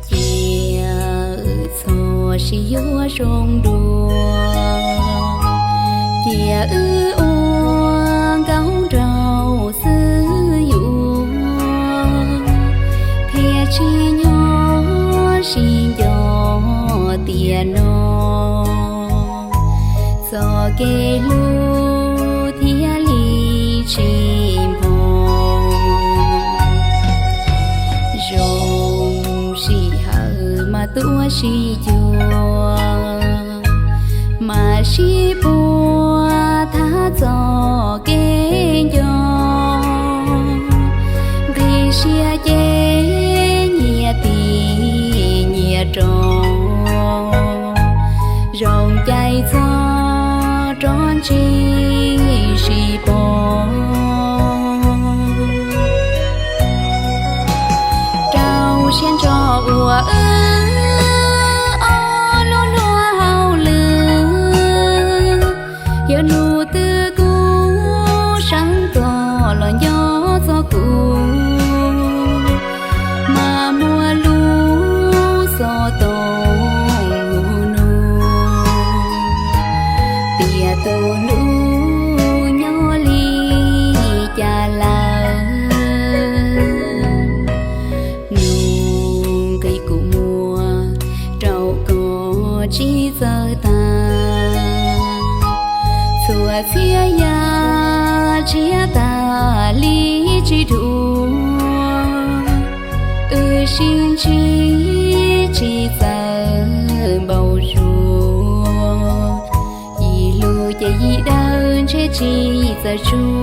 Cia wb txhob sib yuav zoo dua, cia wb ua nkauj nraug xwb yuav, thiaj tsis nyob sib nco tiam no, txoj kev hlub thiaj li tsis npog. Zoo sij hawm mas tuaj sib cuag, mas sib puag thab txoj kev nco, nqis siab ces nyias tig nyias rau, zoo cai txog rov ntsib sib pom. Rau siab ntso ua wb ob lub luag hauj lwm, yog hnub twg kuv sawv tuaj los nco txog kuv, mas muaj lub xov tooj hu nug tias tus hlub nyob li cas lawm. Nug nqis kuv muag rau koj tsis txawj tag, txhua txhia yam tshiab tas li tsis dhuav, wb sib ntsib tsis txawj npau suav, yim lus ces yim dawb ntshe tsis txawj tsuag.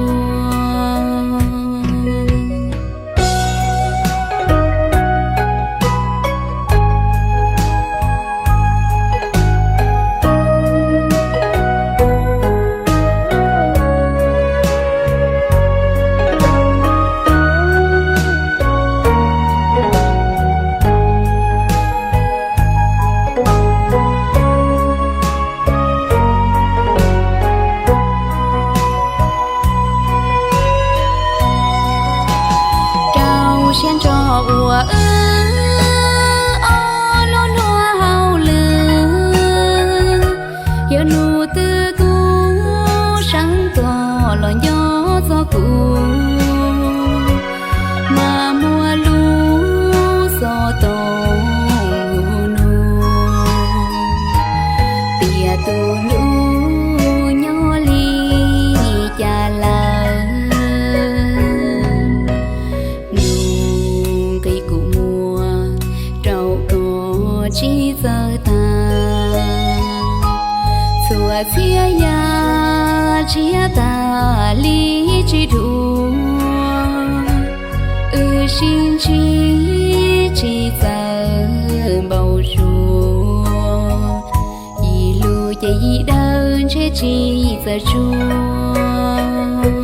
Rau siab ntso ua wb ob lub luag hauj lwm, yog hnub twg kuv sawv tuaj los nco txog kuv, mas muaj lub xov tooj hu nug tias tus hlub nyob li cas lawm. Nug nqis kuv muag rau koj tsis txawj tag, txhua txhia yam tshiab tas li tsis dhuav, wb sib ntsib tsis txawj npau suav, yim lus ces yim dawb ntshe tsis txawj tsuag.